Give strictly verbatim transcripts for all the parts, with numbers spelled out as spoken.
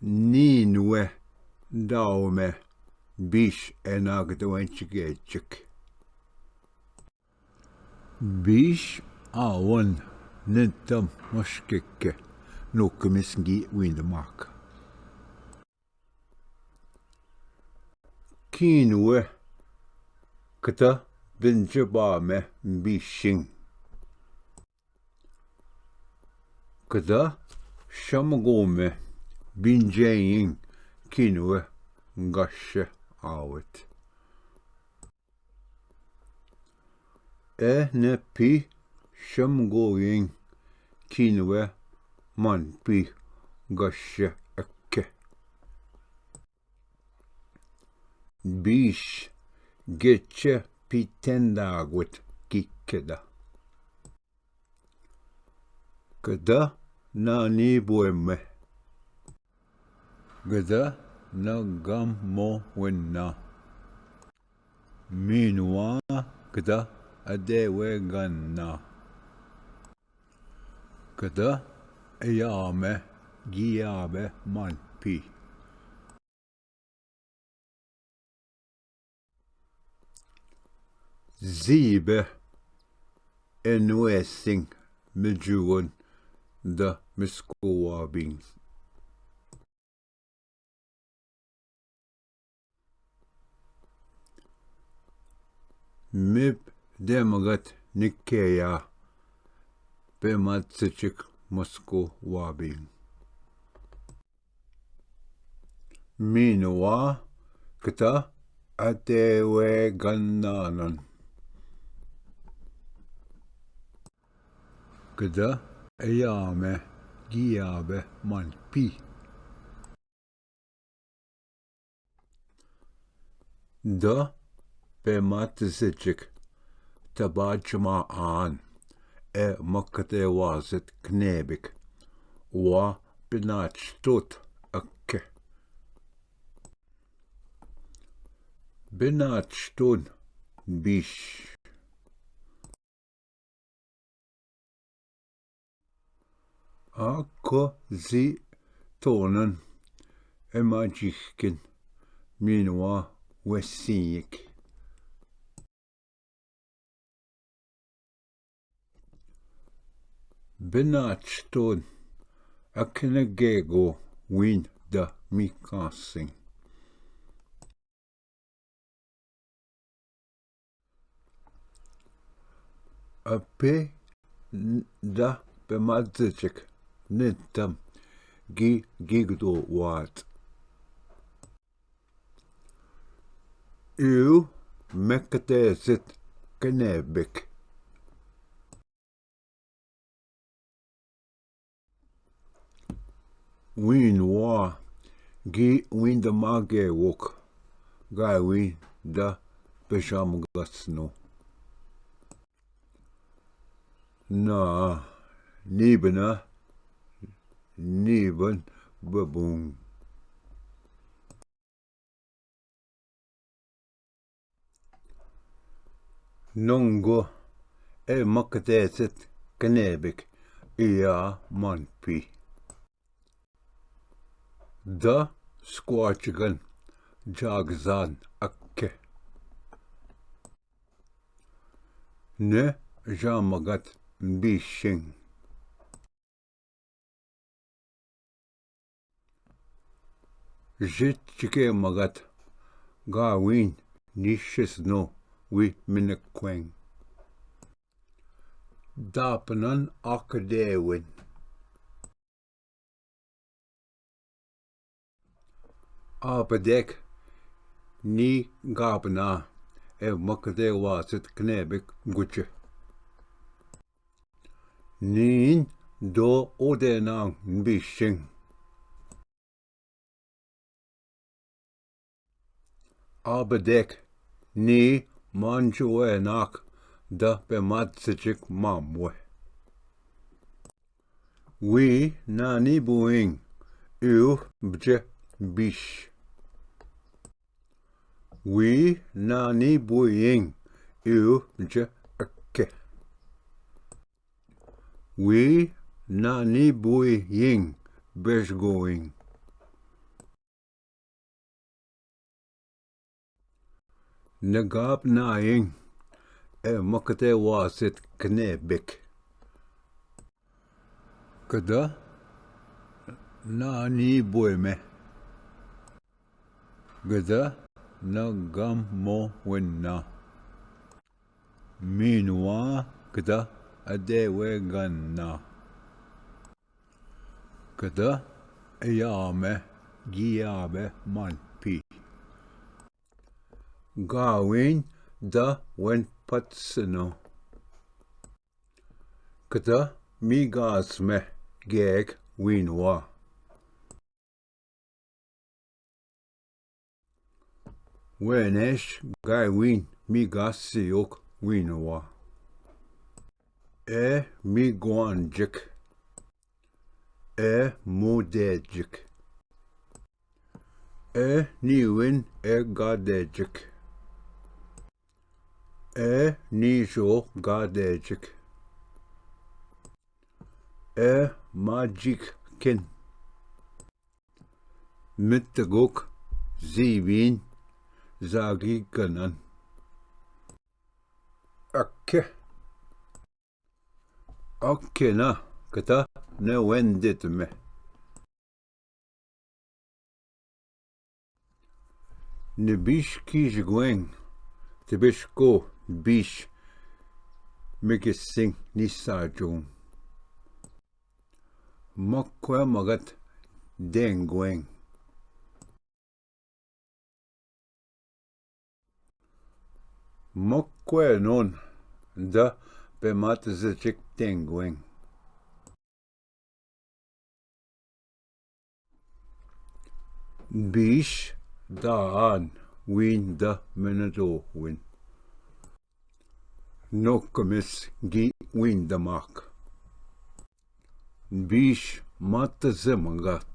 नीनवे दाव में बीस एनाक दवें चिकेचक। बीस आवन नितम मस्केके नोकमिस गी विंद माक। कीनवे कता बिंजबा में बीसिंग। कदा शमगो में बिंजेइंग किनवे गश आवत। ए ने पी शमगोइंग किनवे मन पी गश अक्के। बीस गेचे पीतेंदा आगवत की केदा। कदा नानी बोय में। गदा न गम मो वन्ना। मीनवा गदा अदे वे गन्ना। गदा अया में गिया बे मानपी। जीबे एनुएसिंग मिजुवन द मिस्कोवाबिंग। मिप देमगत निकेया पेमत सिचिक मस्कोवाबिंग। मीनवा कता अतेवे गन्नानन। कदा अयामे गियाबे मन पी। द पेमात सिचिक तबाचमा आन ए मकते वाजत कनेबिक वा पिनाचतोत अक्के। बिनाचतोन बिश। आखो जी तोनन एमा जिखकिन मीनवा वसीक। बिनाचतोन अखिन गेगो विन द मिकासिंग। अपे द पेमाजिचिक नितम गि गिगदो वात। इव मेकतेसित कनेबिक। वीन वा गि वीन द मागे वोक गाय वीन द पेशाम गसनो। ना नीबना नीबन बबूंग। नोंगो ए मकतेसित कनेबिक इया मनपी। द स्क्वाचगन जागजान अक्के। ने जामगत बीशिंग। जित चिके मगत गावीन निशिस नो वी मिनक्वेंग। दापनन आक देविन। आप देख नी गापना ए मकते वासित कनेबिक गुच। नीन दो ओदे नांग बिशिंग। अब देख नी मांचुए नाक द पेमात सिचिक मामुए। वी नानी बुइंग इव बजे बिश। वी नानी बुइंग इव बजे अक्के। वी नानी बुइंग बेश गोइंग। नगाप नायेंग ए मकते वासित कने बेक। कदा नानी बोय में। गदा न गम मो वन्ना। मीनवा कदा अदे वे गन्ना। कदा अया में गिया बे मान पी। गाविन द वन पत्सनो। कदा मी गास में गैक वीनवा। वेनेश गायवीन मी गास सियोक वीनवा। ए मी ग्वांजिक। ए मो देजिक। ए नीविन ए गा देजिक। ए नीजो गा देजिक। ए माजिक किन। मित्तगुक जीवीन जागी गनन। अक्खे। अक्खे ना कता ने वेंदित में। निबिश की जगोएंग, तिबिश को बिश, मिकिसिंग निसाजोंग। मक्वे मगत देंगोएंग। मक्वे नोन द पेमात जचिक तेंगोएंग। बीश दान वीन द मेनदो वीन। नोकमिस गी वीन द माक। बीश मत जमगत।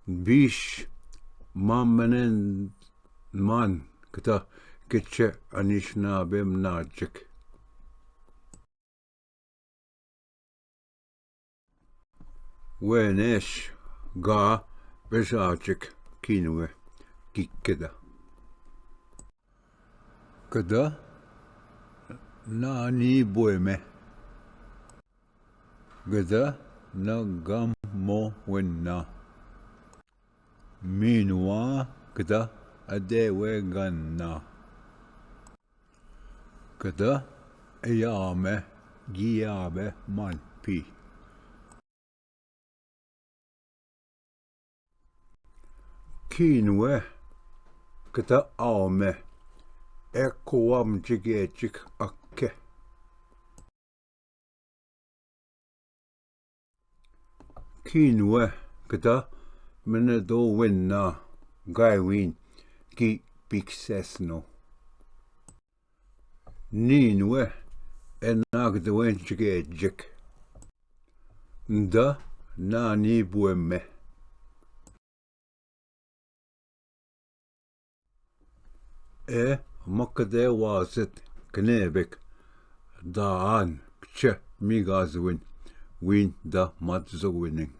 बीश मामने मान कता किचे अनिशनाबेम नाजिक। वेनेश गा पेशाचिक किनवे किकदा। कदा नानी बोय में। गदा न गम मो वन्ना। मीनवा गदा अदे वे गन्ना। गदा अया में गिया बे मान पी। खीनवे कता आओ में एको वाम जिगे जिक अक्के। खीनवे कता मने दो वेन्ना गायवीन की पिक्सेस नो। नीनवे ए नाग दवें जिगे जिक। द नानी बुए में। ए मकदे वासित कनेबिक दान च मिगाजविन विन द मत जगविनिंग।